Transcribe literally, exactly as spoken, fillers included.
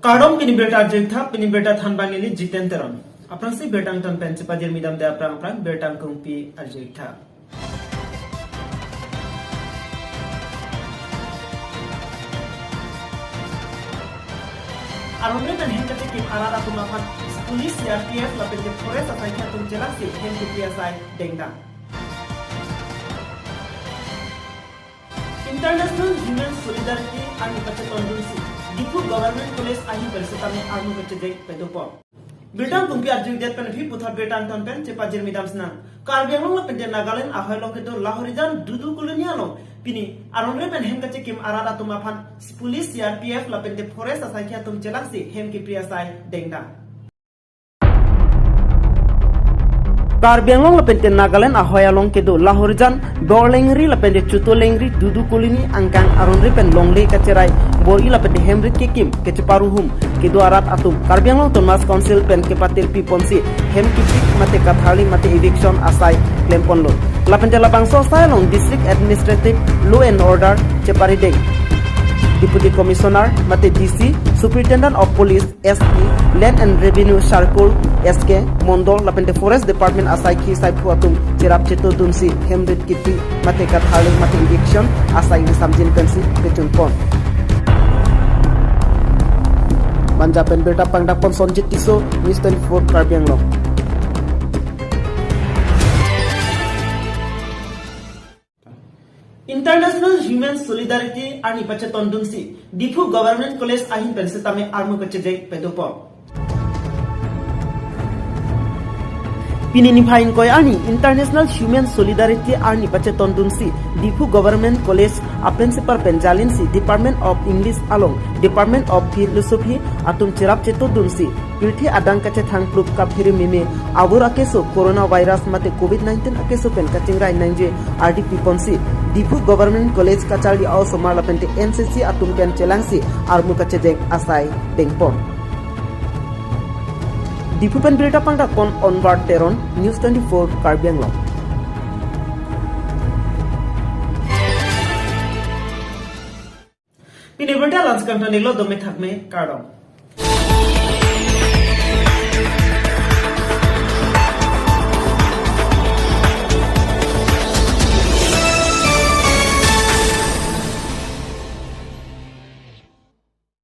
Kardom, pini birta arjuik tha, pini birta thanbang neli Jiten Teron. Aphrangsi birta angton pen chepajirmi damde aphrang aphrang birta angkungpi arjuik tha. Aron-re pen hem kachekim arat atum aphan police, C R P F lapen ke forest asaikhi atum chelangsi hem kipri asai dengdam. International Human Solidarity arni pachetondunsi Diphu Government College ahin pen setame armu kachejeng padopon. Birta angkungpi arjuikdet pen aphi puthot birta angton pen chepajirmi damsinang. Karbi Anglong lapen te Nagaland ahoi along kedo Lahorijan Dudu Colony along pini aron-re pen hem kachekim arat atum aphan police, C R P F lapen te forest asaikhi atum chelangsi hem kipri asai dengdam. Karbi Anglong lapen te Nagaland ahoi along kedo Lahorijan Borlengri lapen te Chutolengri Dudu Colony angkang aron-re pen longle kacherai bor-i lapen te hemrit kekim kacheparuhum kedo arat atum Karbi Anglong Autonomous Council pen kepatirpi ponsi hem kipri mate katharli mate eviction asai klemponlo. Lapen te labangso asai along District Administrative Law and Order cheparideng, Deputy Commissioner mate D C, Superintendent of Police, S P, Land and Revenue Circle, S K, Mondol lapen te Forest Department asaikhi saiphu atum cherap chetondunsi hemrit kipri mate katharli mate eviction asai ingsamjin pensi pechunpon. Manja pen birta pangdakpon Sonjit Tisso, News twenty-four Karbi Anglong. International Human Solidarity arni pachetondunsi Diphu Government College ahin pen setame armu kachejeng padopon. Pini niphai ingkoi arni International Human Solidarity arni pachetondunsi Diphu Government College a-principal pen jalinsi Department of English along Department of Philosophy atum cherap chetondunsi pirthe adang kachethang plup kaphere meme avur akeso coronavirus mate covid nineteen akeso pen kachingrai nangji ardi piponsi Diphu Government College kacharli a-osomar lapen te N C C atum pen chelangsi armu kachejeng asai dengpon. Diphu pen birta pangdakpon Onward Teron, News twenty-four Karbi Anglong. Pini birta la-ansi kangton-iklo, dome thakme, kardom.